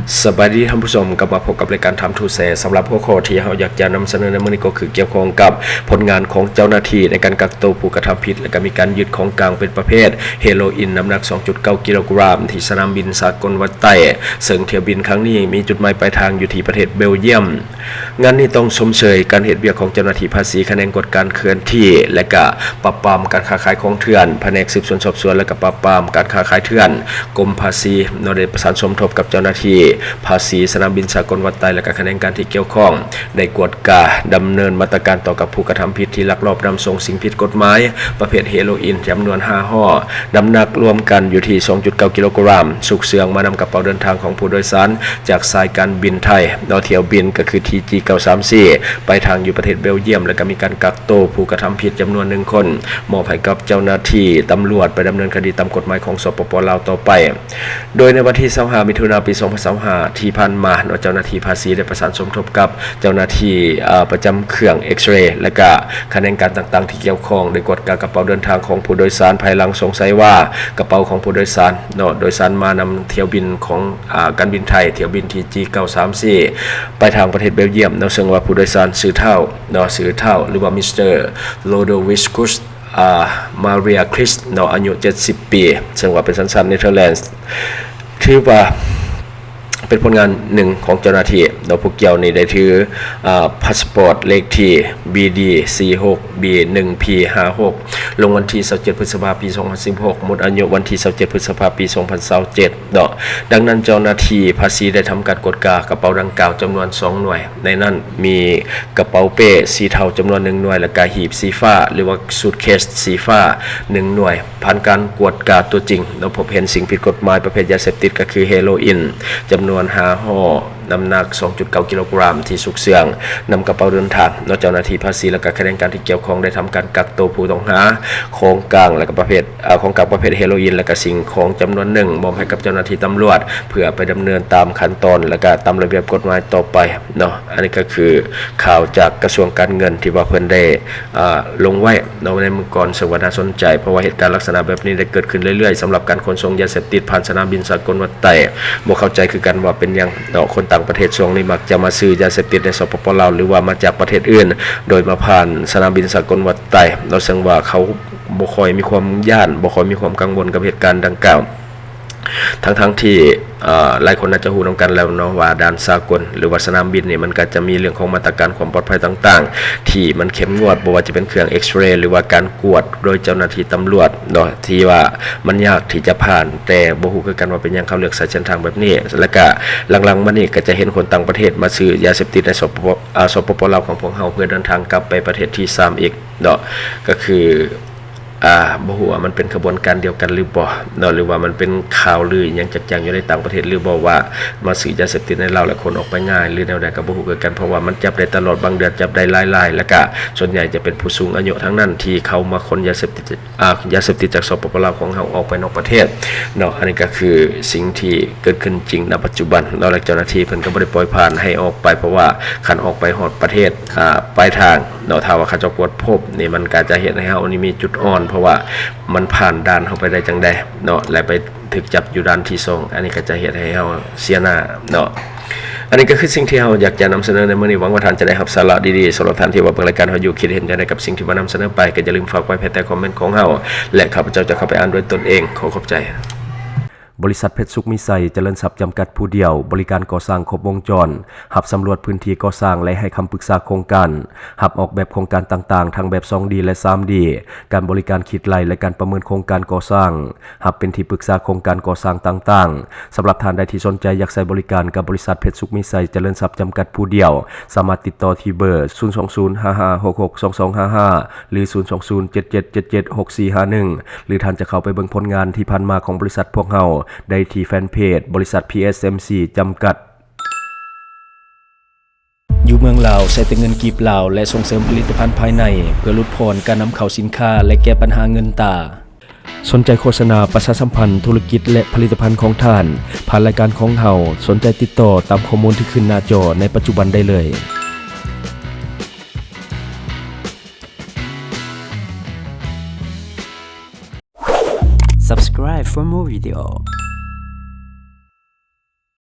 ສະບາຍດີທ່ານຜູ້ຊົມ, ກັບມາພົບກັບລາຍການ Time to Share. ສຳລັບຫົວຂໍ້ທີ່ເຮົາຢາກຈະນຳສະເໜີໃນມື້ນີ້ກໍຄືກ່ຽວຂ້ອງກັບຜົນງານຂອງເຈົ້າໜ້າທີ່ໃນການກັກໂຕຜູ້ກະທຳຜິດ ແລະ ກະມີການຍຶດຂອງກາງເປັນປະເພດເຮໂຣອິນ ນ້ຳໜັກສອງຈຸດເກົ້າກິໂລກຣາມ ທີ່ສະໜາມບິນສາກົນວັດໄຕ, ເຊິ່ງຖ້ຽວບິນຄັ້ງນີ້ມີຈຸດໝາຍປາຍທາງຢູ່ທີ່ປະເທດເບວຢ້ຽມ. ງານນີ້ຕ້ອງຊົມເຊີຍການເຮັດວຽກຂອງເຈົ້າໜ້າທີ່ພາສີຂະແໜງກວດການເຄື່ອນທີ່ ແລະ ກະປາບປາມການຄ້າຂາຍຂອງເຖື່ອນ, ພະແນກສືບສວນສອບສວນ ແລະ ກະປາບປາມການຄ້າຂາຍເຖື່ອນ ກົມພາສີເນາະ ໄດ້ປະສານສົມທົບກັບເຈົ້າໜ້າທີ່ພາສີສະໜາມບິນສາກົນວັດໄຕ ແລະ ກະຂະແໜງການທີ່ກ່ຽວຂ້ອງ ໄດ້ກວດກາດຳເນີນມາດຕະການຕໍ່ກັບຜູ້ກະທຳຜິດທີ່ລັກລອບນຳສົ່ງສິ່ງຜິດກົດໝາຍປະເພດເຮໂຣອິນຈຳນວນຫ້າຫໍ່ ນ້ຳໜັກລວມກັນຢູ່ທີ່ສອງຈຸດເກົ້າກິໂລກຣາມ ຊຸກເຊື່ອງມານຳກະເປົາເດີນທາງຂອງຜູ້ໂດຍສານ ຈາກສາຍການບິນໄທເນາະ, ຖ້ຽວບິນກໍຄື ທີຈີ ເກົ້າສາມສີ່ ປາຍທາງຢູ່ປະເທດເບວຢ້ຽມ ແລະ ກໍມີການກັກໂຕຜູ້ກະທຳຜິດຈຳນວນໜຶ່ງຄົນ ມອບໃຫ້ກັບເຈົ້າໜ້າທີ່ຕຳຫຼວດໄປດຳເນີນຄະດີຕາມກົດໝາຍຂອງ ສປປ ລາວ ຕໍ່ໄປ. ໂດຍໃນວັນທີຊາວຫ້າ ມິຖຸນາ ປີສອງພັນຊາວຫ້າ ທີ່ຜ່ານມາເນາະ, ເຈົ້າໜ້າທີ່ພາສີໄດ້ປະສານສົມທົບກັບເຈົ້າໜ້າທີ່ ອາ ປະຈຳເຄື່ອງເອັກເຣ ແລະ ກະຂະແໜງການຕ່າງໆທີ່ກ່ຽວຂ້ອງ ໄດ້ກວດກາກະເປົາເດີນທາງຂອງຜູ້ໂດຍສານ ພາຍຫຼັງສົງໄສວ່າກະເປົາຂອງຜູ້ໂດຍສານເນາະ ໂດຍສານມານຳຖ້ຽວບິນຂອງ ອາ ການບິນໄທ ຖ້ຽວບິນ ທີຈີ ເກົ້າສາມສີ່ ໄປທາງປະເທດເບວຢ້ຽມເນາະ, ເຊິ່ງວ່າຜູ້ໂດຍສານຊື່ທ້າວເນາະ ຊື່ທ້າວ ຫຼືວ່າ ມິສເຕີ ໂລໂດວິສກຸສ ອາ ມາເຣຍຄຣິສເນາະ ອາຍຸເຈັດສິບປີ ເຊິ່ງວ່າເປັນສັນຊາດເນເທີແລນ ຖືວ່າເປັນຜົນງານໜຶ່ງຂອງເຈົ້າໜ້າທີ່ເນາະ. ຜູ້ກ່ຽວນີ້ໄດ້ຖື ອາ ພາສປອດເລກທີ ບີດີ ສີ່ຫົກ ບີ ໜຶ່ງ ພີ ຫ້າຫົກ ລົງວັນທີຊາວເຈັດ ພຶດສະພາ ປີສອງພັນສິບຫົກ ໝົດອາຍຸວັນທີຊາວເຈັດ ພຶດສະພາ ປີສອງພັນຊາວເຈັດເນາະ. ດັ່ງນັ້ນເຈົ້າໜ້າທີ່ພາສີໄດ້ທຳການກວດກາກະເປົາດັ່ງກ່າວຈຳນວນສອງໜ່ວຍ, ໃນນັ້ນມີກະເປົາເປ້ສີເທົາຈຳນວນໜຶ່ງໜ່ວຍ ແລະ ກະຫີບສີຟ້າ ຫຼືວ່າຊູດເຄສສີຟ້າໜຶ່ງໜ່ວຍ. ຜ່ານການກວດກາຕົວຈິງເນາະ ພົບເຫັນສິ່ງຜິດກົດໝາຍປະເພດຢາເສບຕິດ ກໍຄືເຮໂຣອິນຈຳນວນຫ້າຫໍ່ ນ້ຳໜັກສອງຈຸດເກົ້າກິໂລກຣາມ ທີ່ຊຸກເຊື່ອງນຳກະເປົາເດີນທາງເນາະ. ເຈົ້າໜ້າທີ່ພາສີ ແລະ ກະຂະແໜງການທີ່ກ່ຽວຂ້ອງໄດ້ທຳການກັກໂຕຜູ້ຕ້ອງຫາຂອງກາງ ແລະ ກະປະເພດ ອາ ຂອງກາງປະເພດເຮໂຣອິນ ແລະ ກະສິ່ງຂອງຈຳນວນໜຶ່ງ ມອບໃຫ້ກັບເຈົ້າໜ້າທີ່ຕຳຫຼວດ ເພື່ອໄປດຳເນີນຕາມຂັ້ນຕອນ ແລະ ກະຕາມລະບຽບກົດໝາຍຕໍ່ໄປເນາະ. ອັນນີ້ກໍຄືຂ່າວຈາກກະຊວງການເງິນ ທີ່ວ່າເພິ່ນໄດ້ ອາ ລົງໄວ້ເນາະ ໃນມື້ກ່ອນ, ເຊິ່ງວ່າໜ້າສົນໃຈ ເພາະວ່າເຫດການລັກສະນະແບບນີ້ໄດ້ເກີດຂຶ້ນເລື້ອຍໆ ສຳລັບການຂົນສົ່ງຢາເສບຕິດຜ່ານສະໜາມບິນສາກົນວັດໄຕ. ບໍ່ເຂົ້າໃຈຄືກັນວ່າເປັນຫຍັງເນາະ ຄົນຕ່າງປະເທດຊ່ວງນີ້ມັກຈະມາຊື້ຢາເສບຕິດໃນ ສປປ ລາວ ຫຼືວ່າມາຈາກປະເທດອື່ນ ໂດຍມາຜ່ານສະໜາມບິນສາກົນວັດໄຕເນາະ, ເຊິ່ງວ່າເຂົາບໍ່ຄ່ອຍມີຄວາມຢ້ານ ບໍ່ຄ່ອຍມີຄວາມກັງວົນກັບເຫດການດັ່ງກ່າວ. ທັງໆທີ່ ເອີ ຫຼາຍຄົນໜ້າຈະຮູ້ນຳກັນແລ້ວເນາະ ວ່າດ່ານສາກົນ ຫຼືວ່າສະໜາມບິນນີ້ ມັນກໍຈະມີເລື່ອງຂອງມາດຕະການຄວາມປອດໄພຕ່າງໆ ທີ່ມັນເຂັ້ມງວດ, ບໍ່ວ່າຈະເປັນເຄື່ອງເອັກເຣ ຫຼືວ່າການກວດໂດຍເຈົ້າໜ້າທີ່ຕຳຫຼວດເນາະ ທີ່ວ່າມັນຍາກທີ່ຈະຜ່ານ, ແຕ່ບໍ່ຮູ້ຄືກັນວ່າເປັນຫຍັງເຂົາເລືອກໃຊ້ເສັ້ນທາງແບບນີ້. ແລະກະຫຼັງໆມານີ້ກໍຈະເຫັນຄົນຕ່າງປະເທດມາຊື້ຢາເສບຕິດໃນ ສປປ ອາ ສປປ ລາວຂອງພວກເຮົາ ເພື່ອເດີນທາງກັບໄປປະເທດທີສາມອີກເນາະ, ກໍຄື ອາ ບໍ່ຮູ້ວ່າມັນເປັນຂະບວນການດຽວກັນຫຼືບໍ່ເນາະ ຫຼືວ່າມັນເປັນຂ່າວລືອີ່ຫຍັງຈັກຢ່າງຢູ່ໃນຕ່າງປະເທດຫຼືບໍ່ ວ່າມາຊື້ຢາເສບຕິດໃນລາວແລ້ວຂົນອອກໄປງ່າຍ ຫຼືແນວໃດກໍບໍ່ຮູ້ຄືກັນ, ເພາະວ່າມັນຈັບໄດ້ຕະຫຼອດ, ບາງເດືອນຈັບໄດ້ຫຼາຍໆ ແລ້ວກະສ່ວນໃຫຍ່ຈະເປັນຜູ້ສູງອາຍຸທັງນັ້ນທີ່ເຂົ້າມາຂົນຢາເສບຕິດ ອາ ຢາເສບຕິດຈາກ ສປປ ລາວຂອງເຮົາອອກໄປນອກປະເທດເນາະ. ອັນນີ້ກໍຄືສິ່ງທີ່ເກີດຂຶ້ນຈິງນະປັດຈຸບັນເນາະ ແລະເຈົ້າໜ້າທີ່ເພິ່ນກໍບໍ່ໄດ້ປ່ອຍຜ່ານໃຫ້ອອກໄປ, ເພາະວ່າຄັນອອກໄປຮອດປະເທດ ອາ ປາຍທາງ ເນາະ, ຖ້າວ່າເຂົາເຈົ້າກວດພົບນີ້ ມັນກໍຈະເຮັດໃຫ້ເຮົານີ້ມີຈຸດອ່ອນ, ເພາະວ່າມັນຜ່ານດ່ານເຮົາໄປໄດ້ຈັ່ງໃດເນາະ ແລະໄປຖືກຈັບຢູ່ດ່ານທີສອງ ອັນນີ້ກໍຈະເຮັດໃຫ້ເຮົາເສຍໜ້າເນາະ. ອັນນີ້ກໍຄືສິ່ງທີ່ເຮົາຢາກຈະນຳສະເໜີໃນມື້ນີ້, ຫວັງວ່າທ່ານຈະໄດ້ຮັບສາລະດີໆ. ສຳລັບທ່ານທີ່ວ່າເບິ່ງລາຍການເຮົາຢູ່ ຄິດເຫັນຈັ່ງໃດກັບສິ່ງທີ່ວ່ານຳສະເໜີໄປ ກໍຢ່າລືມຝາກໄວ້ພາຍໃຕ້ຄອມເມັນຂອງເຮົາ ແລະ ຂ້າພະເຈົ້າຈະເຂົ້າໄປອ່ານດ້ວຍຕົນເອງ. ຂໍຂອບໃຈ. ບໍລິສັດເພັດສຸກມີໄຊຈະເລີນຊັບຈຳກັດຜູ້ດຽວ ບໍລິການກໍ່ສ້າງຄົບວົງຈອນ, ຮັບສຳຫຼວດພື້ນທີ່ກໍ່ສ້າງ ແລະ ໃຫ້ຄຳປຶກສາໂຄງການ, ຮັບອອກແບບໂຄງການຕ່າງໆ ທັງແບບສອງດີ ແລະ ສາມດີ, ການບໍລິການຂີດໄລ່ ແລະ ການປະເມີນໂຄງການກໍ່ສ້າງ, ຮັບເປັນທີ່ປຶກສາໂຄງການກໍ່ສ້າງຕ່າງໆ. ສຳລັບທ່ານໃດທີ່ສົນໃຈຢາກໃຊ້ບໍລິການກັບບໍລິສັດເພັດສຸກມີໄຊຈະເລີນຊັບຈຳກັດຜູ້ດຽວ, ສາມາດຕິດຕໍ່ທີ່ເບີ ສູນສອງສູນ ຫ້າຫ້າຫົກຫົກສອງສອງຫ້າຫ້າ ຫຼື ສູນສອງສູນ ເຈັດເຈັດເຈັດເຈັດ ຫົກສີ່ຫ້າໜຶ່ງ ຫຼື ທ່ານຈະເຂົ້າໄປເບິ່ງຜົນງານທີ່ຜ່ານມາຂອງບໍລິສັດພວກເຮົາໄດ້ທີ່ແຟນເພຈ ບໍລິສັດ ພີເອັສເອັມຊີ ຈຳກັດ. ຢູ່ເມືອງລາວ ໃຊ້ແຕ່ເງິນກີບລາວ ແລະ ສົ່ງເສີມຜະລິດຕະພັນພາຍໃນ ເພື່ອຫຼຸດຜ່ອນການນຳເຂົ້າສິນຄ້າ ແລະ ແກ້ບັນຫາເງິນຕາ. ສົນໃຈໂຄສະນາປະຊາສຳພັນທຸລະກິດ ແລະ ຜະລິດຕະພັນຂອງທ່ານ ຜ່ານລາຍການຂອງເຮົາ, ສົນໃຈຕິດຕໍ່ຕາມຂໍ້ມູນທີ່ຂຶ້ນໜ້າຈໍໃນປັດຈຸບັນໄດ້ເລີຍ. Subscribe for more video.